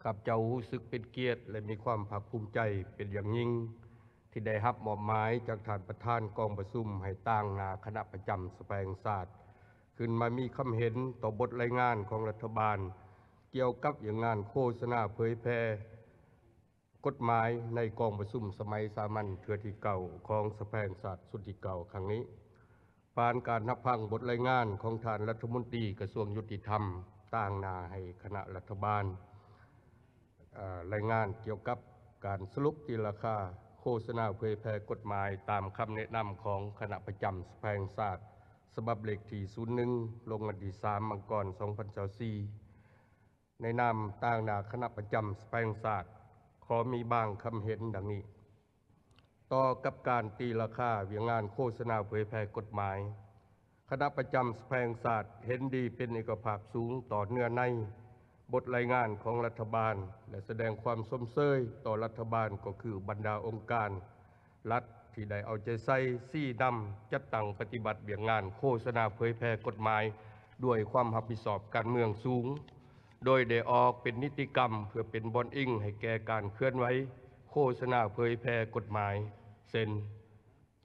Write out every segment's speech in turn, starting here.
ຂ້າພະເຈົ້າຮູ້ສຶກເປັນກຽດ ແລະ ມີຄວາມພາກພູມໃຈເປັນຢ່າງຍິ່ງ ທີ່ໄດ້ຮັບມອບໝາຍຈາກທ່ານປະທານກອງປະຊຸມ ໃຫ້ຕາງໜ້າຄະນະປະຈຳສະພາແຫ່ງຊາດ ຂຶ້ນມາມີຄຳເຫັນຕໍ່ບົດລາຍງານຂອງລັດຖະບານ ກ່ຽວກັບວຽກງານໂຄສະນາເຜີຍແຜ່ ກົດໝາຍໃນກອງປະຊຸມສະໄໝສາມັນເທື່ອທີເກົ້າຂອງສະພາແຫ່ງຊາດຊຸດທີເກົ້າຄັ້ງນີ້. ຜ່ານການຮັບຟັງບົດລາຍງານຂອງທ່ານລັດຖະມົນຕີກະຊວງຍຸຕິທຳ ຕາງໜ້າໃຫ້ຄະນະລັດຖະບານ ເອີ່ ລາຍງານກ່ຽວກັບການສະຫຼຸບຕີລາຄາໂຄສະນາເຜີຍແຜ່ກົດໝາຍ ຕາມຄຳແນະນຳຂອງຄະນະປະຈຳສະພາແຫ່ງຊາດ ສະບັບເລກທີສູນໜຶ່ງ ລົງວັນທີສາມ ມັງກອນ ສອງພັນຊາວສີ່. ໃນນາມຕາງໜ້າຄະນະປະຈຳສະພາແຫ່ງຊາດ ຂໍມີບາງຄຳເຫັນດັ່ງນີ້. ຕໍ່ກັບການຕີລາຄາວຽກງານໂຄສະນາເຜີຍແຜ່ກົດໝາຍ, ຄະນະປະຈຳສະພາແຫ່ງຊາດເຫັນດີເປັນເອກະພາບສູງຕໍ່ເນື້ອໃນບົດລາຍງານຂອງລັດຖະບານ ແລະ ສະແດງຄວາມຊົມເຊີຍຕໍ່ລັດຖະບານ ກໍຄືບັນດາອົງການ ລັດທີ່ໄດ້ເອົາໃຈໃສ່ຊີ້ນຳຈັດຕັ້ງປະຕິບັດວຽກງານໂຄສະນາເຜີຍແຜ່ກົດໝາຍດ້ວຍຄວາມຮັບຜິດຊອບການເມືອງສູງ, ໂດຍໄດ້ອອກເປັນນິຕິກຳເພື່ອເປັນບ່ອນອີງໃຫ້ແກ່ການເຄື່ອນໄຫວໂຄສະນາເຜີຍແຜ່ກົດໝາຍ ເຊັ່ນ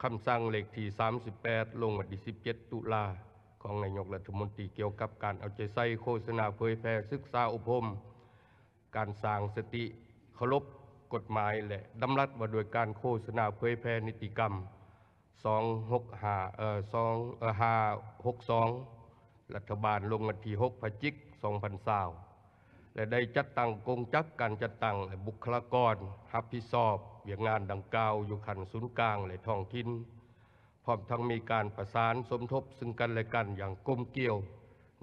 ຄຳສັ່ງເລກທີສາມສິບແປດ ລົງວັນທີສິບເຈັດ ຕຸລາ ຂອງນາຍົກລັດຖະມົນຕີ ກ່ຽວກັບການເອົາໃຈໃສ່ໂຄສະນາເຜີຍແຜ່ສຶກສາອົບຮົມ ການສ້າງສະຕິເຄົາລົບກົດໝາຍ ແລະ ດຳລັດວ່າດ້ວຍການໂຄສະນາເຜີຍແຜ່ນິຕິກຳ ສອງຫົກຫ້າ ເອີ ສອງ ເອີ ຫ້າຫົກສອງ ລັດຖະບານ ລົງວັນທີຫົກ ພະຈິກ ສອງພັນຊາວ ແລະ ໄດ້ຈັດຕັ້ງກົງຈັກການຈັດຕັ້ງ ແລະ ບຸກຄະລາກອນຮັບຜິດຊອບວຽກງານດັ່ງກ່າວຢູ່ຂັ້ນສູນກາງ ແລະ ທ້ອງຖິ່ນ. ພ້ອມທັງມີການປະສານສົມທົບເຊິ່ງກັນແລະກັນຢ່າງກົມກຽວ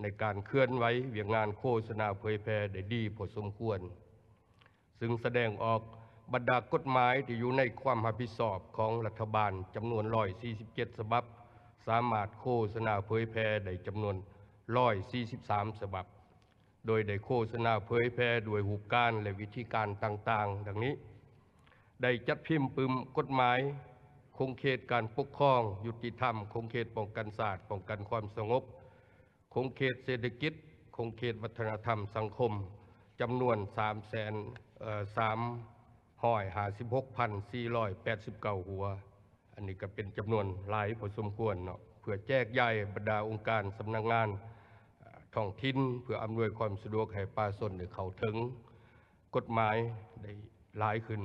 ໃນການເຄື່ອນໄຫວວຽກງານໂຄສະນາເຜີຍແຜ່ໄດ້ດີພໍສົມຄວນ, ເຊິ່ງສະແດງອອກບັນດາກົດໝາຍທີ່ຢູ່ໃນຄວາມຮັບຜິດຊອບຂອງລັດຖະບານຈຳນວນຮ້ອຍສີ່ສິບເຈັດສະບັບ, ສາມາດໂຄສະນາເຜີຍແຜ່ໄດ້ຈຳນວນຮ້ອຍສີ່ສິບສາມສະບັບ. ໂດຍໄດ້ໂຄສະນາເຜີຍແຜ່ດ້ວຍຮູບການ ແລະ ວິທີການຕ່າງໆ ດັ່ງນີ້: ໄດ້ຈັດພິມປຶ້ມກົດໝາຍຂົງເຂດການປົກຄອງຍຸຕິທຳ, ຂົງເຂດປ້ອງກັນຊາດ, ປ້ອງກັນຄວາມສະຫງົບ, ຂົງເຂດເສດຖະກິດ, ຂົງເຂດວັດທະນະທຳສັງຄົມ ຈຳນວນສາມແສນ ເອີ ສາມຮ້ອຍຫ້າສິບຫົກພັນສີ່ຮ້ອຍແປດສິບເກົ້າຫົວ. ອັນນີ້ກໍເປັນຈຳນວນຫຼາຍພໍສົມຄວນເນາະ ເພື່ອແຈກຢາຍບັນດາອົງການສຳນັກງານ ເອີ ທ້ອງຖິ່ນ ເພື່ອອຳນວຍຄວາມສະດວກໃຫ້ປະຊາຊົນໄດ້ເຂົ້າເຖິງກົດໝາຍໄດ້ຫຼາຍຂຶ້ນ.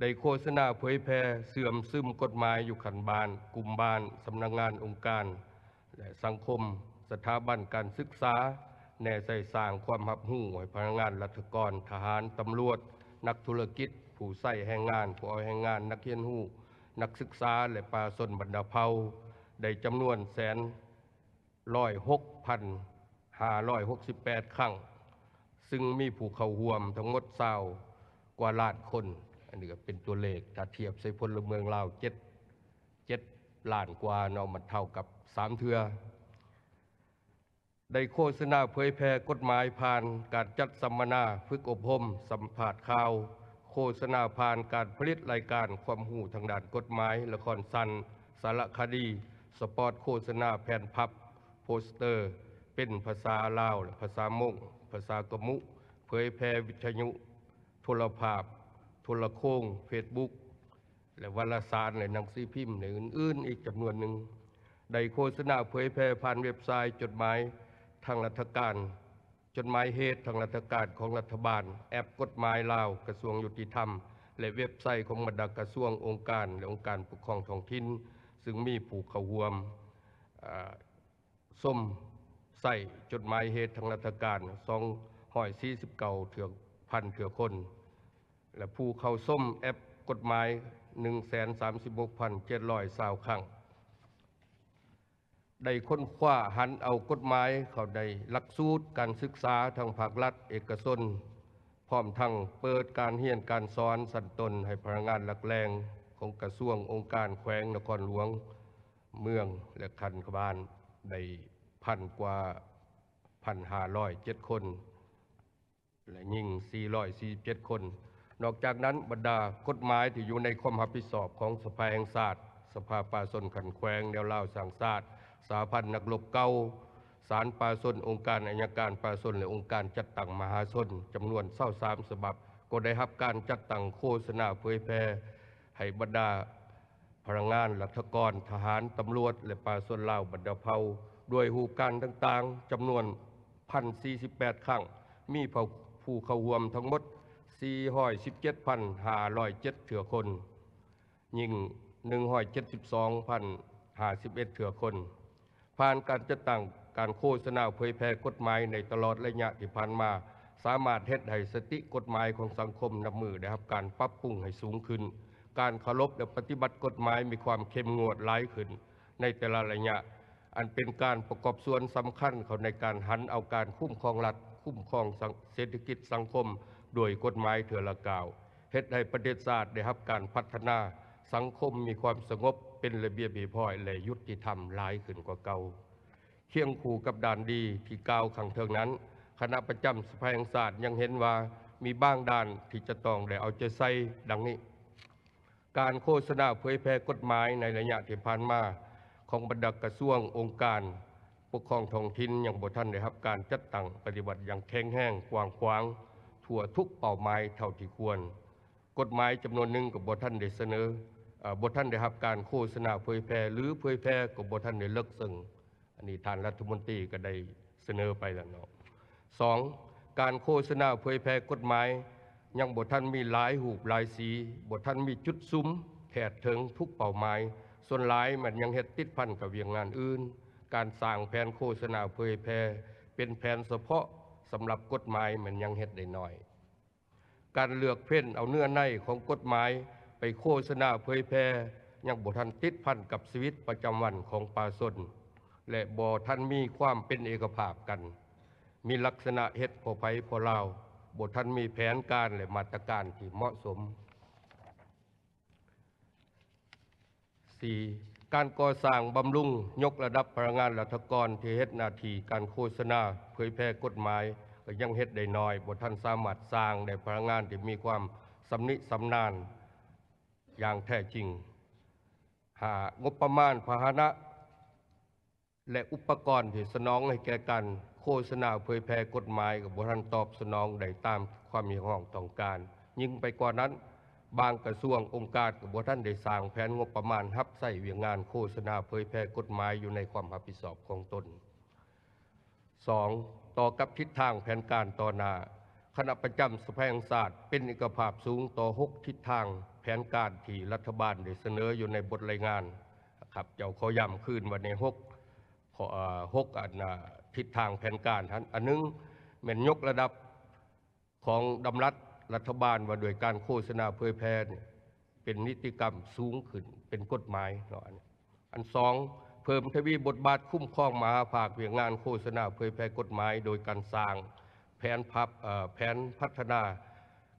ໄດ້ໂຄສະນາເຜີຍແຜ່ເຊື່ອມຊຶມກົດໝາຍຢູ່ຂັ້ນບ້ານ, ກຸ່ມບ້ານ, ສຳນັກງານ, ອົງການ ແລະ ສັງຄົມ, ສະຖາບັນການສຶກສາ, ແນໃສ່ສ້າງຄວາມຮັບຮູ້ໃຫ້ພະນັກງານລັດຖະກອນ, ທະຫານ, ຕຳຫຼວດ, ນັກທຸລະກິດ, ຜູ້ໃຊ້ແຮງງານ, ຜູ້ເອົາແຮງງານ, ນັກຮຽນຮູ້, ນັກສຶກສາ ແລະ ປະຊາຊົນບັນດາເຜົ່າ ໄດ້ຈຳນວນແສນຮ້ອຍຫົກພັນຫ້າຮ້ອຍຫົກສິບແປດຄັ້ງ, ຊຶ່ງມີຜູ້ເຂົ້າຮ່ວມທັງໝົດຊາວກວ່າລ້ານຄົນ. ອັນນີ້ກໍເປັນຕົວເລກ ຖ້າທຽບໃສ່ພົນລະເມືອງລາວ ເຈັດ ເຈັດລ້ານກວ່າເນາະ, ມັນເທົ່າກັບສາມເທື່ອ. ໄດ້ໂຄສະນາເຜີຍແຜ່ກົດໝາຍຜ່ານການຈັດສຳມະນາ, ຝຶກອົບຮົມ, ສຳພາດຂ່າວ, ໂຄສະນາຜ່ານການຜະລິດລາຍການຄວາມຮູ້ທາງດ້ານກົດໝາຍ, ລະຄອນສັ້ນ, ສາລະຄະດີ, ສະປອດໂຄສະນາ, ແຜ່ນພັບ, ໂປສເຕີ ເປັນພາສາລາວ ແລະ ພາສາມົ້ງ, ພາສາກະມຸ, ເຜີຍແຜ່ວິທະຍຸ, ໂທລະພາບ, ໂທລະໂຄ່ງ, ເຟສບຸກ ແລະ ວາລະສານ ແລະ ໜັງສືພິມ ແລະ ອື່ນໆອີກຈຳນວນໜຶ່ງ. ໄດ້ໂຄສະນາເຜີຍແຜ່ຜ່ານເວັບໄຊ, ຈົດໝາຍທາງລັດຖະການ, ຈົດໝາຍເຫດທາງລັດຖະການຂອງລັດຖະບານ, ແອັບກົດໝາຍລາວ, ກະຊວງຍຸຕິທຳ ແລະ ເວັບໄຊຂອງບັນດາກະຊວງ, ອົງການ ແລະ ອົງການປົກຄອງທ້ອງຖິ່ນ, ຊຶ່ງມີຜູ້ເຂົ້າຮ່ວມ, ເອີ, ຊົມໃຊ້ຈົດໝາຍເຫດທາງລັດຖະການ ສອງຮ້ອຍສີ່ສິບເກົ້າເທື່ອ ພັນເທື່ອຄົນ ແລະ ຜູ້ເຂົ້າຊົມແອັບກົດໝາຍ ໜຶ່ງແສນສາມສິບຫົກພັນເຈັດຮ້ອຍຊາວຄັ້ງ. ໄດ້ຄົ້ນຄວ້າຫັນເອົາກົດໝາຍເຂົ້າໃນຫຼັກສູດການສຶກສາທັງພາກລັດ, ເອກະຊົນ, ພ້ອມທັງເປີດການຮຽນການສອນຊັ້ນຕົ້ນໃຫ້ພະນັກງານຫຼັກແຫຼ່ງຂອງກະຊວງ, ອົງການ, ແຂວງ, ນະຄອນຫຼວງ, ເມືອງ ແລະ ຂັ້ນບ້ານ ໄດ້ພັນກວ່າ ພັນຫ້າຮ້ອຍເຈັດຄົນ ແລະ ຍິງສີ່ຮ້ອຍສີ່ສິບເຈັດຄົນ. ນອກຈາກນັ້ນ, ບັນດາກົດໝາຍທີ່ຢູ່ໃນຄວາມຮັບຜິດຊອບຂອງສະພາແຫ່ງຊາດ, ສະພາປະຊາຊົນຂັ້ນແຂວງ, ແນວລາວສ້າງຊາດ, ສະຫະພັນນັກລົບເກົ່າ, ສານປະຊາຊົນ, ອົງການໄອຍະການປະຊາຊົນ ແລະ ອົງການຈັດຕັ້ງມະຫາຊົນ ຈຳນວນຊາວສາມສະບັບ ກໍໄດ້ຮັບການຈັດຕັ້ງໂຄສະນາເຜີຍແຜ່ໃຫ້ບັນດາພະນັກງານລັດຖະກອນ, ທະຫານ, ຕຳຫຼວດ ແລະ ປະຊາຊົນລາວບັນດາເຜົ່າ ດ້ວຍຮູບການຕ່າງໆ ຈຳນວນ ໜຶ່ງພັນສີ່ສິບແປດ ຄັ້ງ, ມີຜູ້ເຂົ້າຮ່ວມທັງໝົດ ສີ່ຮ້ອຍສິບເຈັດພັນຫ້າຮ້ອຍເຈັດ ເທື່ອຄົນ. ຍິງ ໜຶ່ງຮ້ອຍເຈັດສິບສອງພັນຫ້າສິບເອັດ ເທື່ອຄົນ. ຜ່ານການຈັດຕັ້ງການໂຄສະນາເຜີຍແຜ່ກົດໝາຍໃນຕະຫຼອດໄລຍະທີ່ຜ່ານມາ ສາມາດເຮັດໃຫ້ສະຕິກົດໝາຍຂອງສັງຄົມນັບມື້ໄດ້ຮັບການປັບປຸງໃຫ້ສູງຂຶ້ນ, ການເຄົາລົບ ແລະ ປະຕິບັດກົດໝາຍມີຄວາມເຂັ້ມງວດຫຼາຍຂຶ້ນໃນແຕ່ລະໄລຍະ, ອັນເປັນການປະກອບສ່ວນສຳຄັນເຂົ້າໃນການຫັນເອົາການຄຸ້ມຄອງລັດ, ຄຸ້ມຄອງສັງ ເສດຖະກິດສັງຄົມໂດຍກົດໝາຍເທື່ອລະກ້າວ. ເຮັດໃຫ້ປະເທດຊາດໄດ້ຮັບການພັດທະນາ, ສັງຄົມມີຄວາມສະຫງົບ, ເປັນລະບຽບຮຽບຮ້ອຍ ແລະ ຍຸຕິທຳຫຼາຍຂຶ້ນກວ່າເກົ່າ. ຄຽງຄູ່ກັບດ້ານດີທີ່ກ່າວຂ້າງເທິງນັ້ນ, ຄະນະປະຈຳສະພາແຫ່ງຊາດຍັງເຫັນວ່າມີບາງດ້ານທີ່ຈະຕ້ອງໄດ້ເອົາໃຈໃສ່ ດັ່ງນີ້: ການໂຄສະນາເຜີຍແຜ່ກົດໝາຍໃນໄລຍະທີ່ຜ່ານມາຂອງບັນດາກະຊວງ, ອົງການປົກຄອງທ້ອງຖິ່ນ ຍັງບໍ່ທັນໄດ້ຮັບການຈັດຕັ້ງປະຕິບັດຢ່າງແຂງແຮງ, ກວ້າງຂວາງ, ທົ່ວທຸກເປົ້າໝາຍເທົ່າທີ່ຄວນ. ກົດໝາຍຈຳນວນໜຶ່ງກໍບໍ່ທັນໄດ້ສະເໜີ, ເອີ ບໍ່ທັນໄດ້ຮັບການໂຄສະນາເຜີຍແຜ່ ຫຼື ເຜີຍແຜ່ກໍບໍ່ທັນໄດ້ເລິກເຊິ່ງ. ອັນນີ້ທ່ານລັດຖະມົນຕີກໍໄດ້ສະເໜີໄປແລ້ວເນາະ. ສອງ, ການໂຄສະນາເຜີຍແຜ່ກົດໝາຍຍັງບໍ່ທັນມີຫຼາຍຮູບຫຼາຍສີ, ບໍ່ທັນມີຈຸດສຸມແທດເຖິງທຸກເປົ້າໝາຍ, ສ່ວນຫຼາຍມັນຍັງເຮັດຕິດພັນກັບວຽກງານອື່ນ. ການສ້າງແຜນໂຄສະນາເຜີຍແຜ່ເປັນແຜນສະເພາະສຳລັບກົດໝາຍມັນຍັງເຮັດໄດ້ໜ້ອຍ. ການເລືອກເຟັ້ນເອົາເນື້ອໃນຂອງກົດໝາຍໄປໂຄສະນາເຜີຍແຜ່ ຍັງບໍ່ທັນຕິດພັນກັບຊີວິດປະຈຳວັນຂອງປະຊາຊົນ ແລະ ບໍ່ທັນມີຄວາມເປັນເອກະພາບກັນ, ມີລັກສະນະເຮັດພໍໃຜພໍລາວ, ບໍ່ທັນມີແຜນການ ແລະ ມາດຕະການທີ່ເໝາະສົມ. ສີ່, ການກໍ່ສ້າງບຳລຸງຍົກລະດັບພະນັກງານລັດຖະກອນທີ່ເຮັດໜ້າທີ່ການໂຄສະນາເຜີຍແຜ່ກົດໝາຍ ກໍຍັງເຮັດໄດ້ໜ້ອຍ, ບໍ່ທັນສາມາດສ້າງໄດ້ພະນັກງານທີ່ມີຄວາມຊຳນິຊຳນານຢ່າງແທ້ຈິງ. ຫ້າ, ງົບປະມານພາຫະນະ ແລະ ອຸປະກອນທີ່ສະໜອງໃຫ້ແກ່ການໂຄສະນາເຜີຍແຜ່ກົດໝາຍ ກໍບໍ່ທັນຕອບສະໜອງໄດ້ຕາມຄວາມຮຽກຮ້ອງຕ້ອງການ. ຍິ່ງໄປກວ່ານັ້ນ, ບາງກະຊວງ, ອົງການກໍບໍ່ທັນໄດ້ສ້າງແຜນງົບປະມານຮັບໃຊ້ວຽກງານໂຄສະນາເຜີຍແຜ່ກົດໝາຍຢູ່ໃນຄວາມຮັບຜິດຊອບຂອງຕົນ. ສອງ, ຕໍ່ກັບທິດທາງແຜນການຕໍ່ໜ້າ, ຄະນະປະຈຳສະພາແຫ່ງຊາດເປັນເອກະພາບສູງຕໍ່ຫົກທິດທາງແຜນການທີ່ລັດຖະບານໄດ້ສະເໜີຢູ່ໃນບົດລາຍງານ. ຂ້າພະເຈົ້າຂໍຢ້ຳຄືນວ່າໃນຫົກ ຂໍ້ ເອີ ຫົກ ອັນ ເອີ ທິດທາງແຜນການຫັ້ນ, ອັນໜຶ່ງແມ່ນຍົກລະດັບຂອງດຳລັດລັດຖະບານວ່າດ້ວຍການໂຄສະນາເຜີຍແຜ່ນີ້ ເປັນນິຕິກຳສູງຂຶ້ນ ເປັນກົດໝາຍເນາະ. ອັນ ອັນສອງ ເພີ່ມທະວີບົດບາດຄຸ້ມຄອງມະຫາພາກວຽກງານໂຄສະນາເຜີຍແຜ່ກົດໝາຍ ໂດຍການສ້າງແຜນພັບ ເອີ ແຜນພັດທະນາ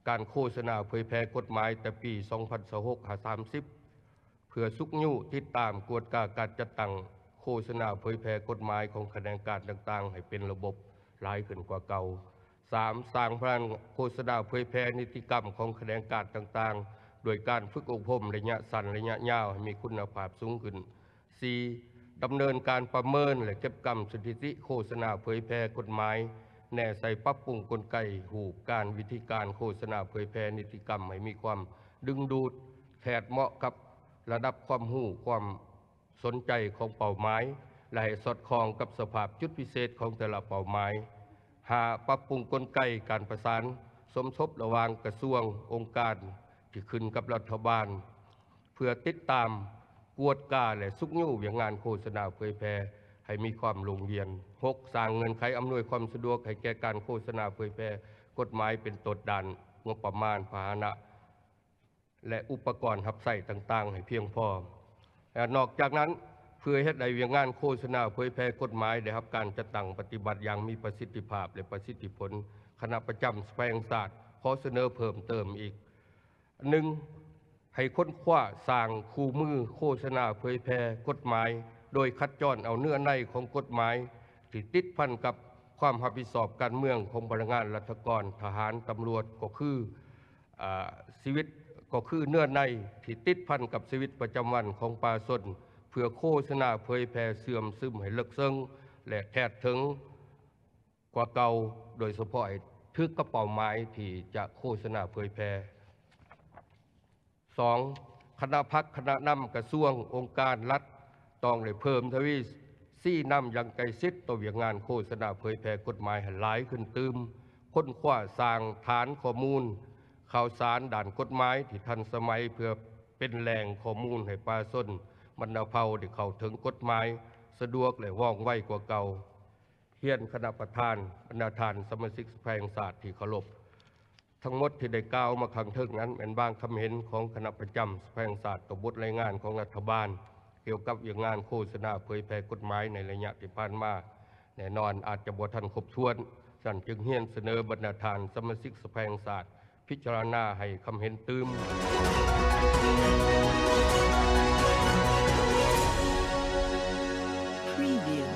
ການໂຄສະນາເຜີຍແຜ່ກົດໝາຍແຕ່ປີສອງພັນຊາວຫົກຫາສາມສິບ ເພື່ອຊຸກຍູ້ຕິດຕາມກວດກາການຈັດຕັ້ງໂຄສະນາເຜີຍແຜ່ກົດໝາຍຂອງຂະແໜງການຕ່າງໆໃຫ້ເປັນລະບົບຫຼາຍຂຶ້ນກວ່າເກົ່າ. ສາມ ສ້າງພະລັງໂຄສະນາເຜີຍແຜ່ນິຕິກຳຂອງຂະແໜງການຕ່າງໆ ດ້ວຍການຝຶກອົບຮົມໄລຍະສັ້ນ, ໄລຍະຍາວໃຫ້ມີຄຸນນະພາບສູງຂຶ້ນ. ສີ່ ດຳເນີນການປະເມີນ ແລະ ເກັບກຳສະຖິຕິໂຄສະນາເຜີຍແຜ່ກົດໝາຍ, ແນໃສ່ປັບປຸງກົນໄກຮູບການ, ວິທີການໂຄສະນາເຜີຍແຜ່ນິຕິກຳໃຫ້ມີຄວາມດຶງດູດ, ແທດເໝາະກັບລະດັບຄວາມຮູ້, ຄວາມ ສົນໃຈຂອງເປົ້າໝາຍ ແລະ ໃຫ້ສອດຄ່ອງກັບສະພາບຈຸດພິເສດຂອງແຕ່ລະເປົ້າໝາຍ. ຫ້າ ປັບປຸງກົນໄກການປະສານສົມທົບລະຫວ່າງກະຊວງ, ອົງການທີ່ຂຶ້ນກັບລັດຖະບານ ເພື່ອຕິດຕາມ, ກວດກາ ແລະ ຊຸກຍູ້ວຽກງານໂຄສະນາເຜີຍແຜ່ໃຫ້ມີຄວາມໂລ່ງລຽນ. ຫົກ ສ້າງເງື່ອນໄຂອຳນວຍຄວາມສະດວກໃຫ້ແກ່ການໂຄສະນາເຜີຍແຜ່ກົດໝາຍ ເປັນຕົ້ນດ້ານງົບປະມານ, ພາຫະນະ ແລະ ອຸປະກອນຮັບໃຊ້ຕ່າງໆໃຫ້ພຽງພໍ. ແລະ ນອກຈາກນັ້ນ, ເພື່ອເຮັດໃຫ້ວຽກງານໂຄສະນາເຜີຍແຜ່ກົດໝາຍໄດ້ຮັບການຈັດຕັ້ງປະຕິບັດຢ່າງມີປະສິດທິພາບ ແລະ ປະສິດທິຜົນ, ຄະນະປະຈຳສະພາແຫ່ງຊາດຂໍສະເໜີເພີ່ມເຕີມອີກ. ໜຶ່ງ ໃຫ້ຄົ້ນຄວ້າສ້າງຄູ່ມືໂຄສະນາເຜີຍແຜ່ກົດໝາຍ ໂດຍຄັດຈ້ອນເອົາເນື້ອໃນຂອງກົດໝາຍ ທີ່ຕິດພັນກັບຄວາມຮັບຜິດຊອບການເມືອງຂອງພະນັກງານລັດຖະກອນ, ທະຫານ, ຕຳຫຼວດ ກໍຄື ອາ ຊີວິດ ກໍຄືເນື້ອໃນທີ່ຕິດພັນກັບຊີວິດປະຈຳວັນຂອງປະຊາຊົນ ເພື່ອໂຄສະນາເຜີຍແຜ່ເຊື່ອມຊຶມໃຫ້ເລິກເຊິ່ງ ແລະ ແທດເຖິງກວ່າເກົ່າ, ໂດຍສະເພາະໃຫ້ຖືກກັບເປົ້າໝາຍທີ່ຈະໂຄສະນາເຜີຍແຜ່. ສອງ, ຄະນະພັກ, ຄະນະນຳກະຊວງ, ອົງການລັດ ຕ້ອງໄດ້ເພີ່ມທະວີຊີ້ນຳຢ່າງໃກ້ຊິດຕໍ່ວຽກງານໂຄສະນາເຜີຍແຜ່ກົດໝາຍໃຫ້ຫຼາຍຂຶ້ນຕື່ມ, ຄົ້ນຄວ້າສ້າງຖານຂໍ້ມູນຂ່າວສານດ້ານກົດໝາຍທີ່ທັນສະໄໝ ເພື່ອເປັນແຫຼ່ງຂໍ້ມູນໃຫ້ປະຊາຊົນບັນດາເຜົ່າໄດ້ເຂົ້າເຖິງກົດໝາຍສະດວກ ແລະ ວ່ອງໄວກວ່າເກົ່າ. ຮຽນຄະນະປະທານ, ບັນດາທ່ານສະມາຊິກສະພາແຫ່ງຊາດທີ່ເຄົາລົບ, ທັງໝົດທີ່ໄດ້ກ່າວມາຂ້າງເທິງນັ້ນ ແມ່ນບາງຄຳເຫັນຂອງຄະນະປະຈຳສະພາແຫ່ງຊາດຕໍ່ບົດລາຍງານຂອງລັດຖະບານ ກ່ຽວກັບວຽກງານໂຄສະນາເຜີຍແຜ່ກົດໝາຍໃນໄລຍະທີ່ຜ່ານມາ. ແນ່ນອນອາດຈະບໍ່ທັນຄົບຖ້ວນ, ສະນັ້ນຈຶ່ງຮຽນສະເໜີບັນດາທ່ານສະມາຊິກສະພາແຫ່ງຊາດ ພິຈາລະນາໃຫ້ຄຳເຫັນຕື່ມ. Preview.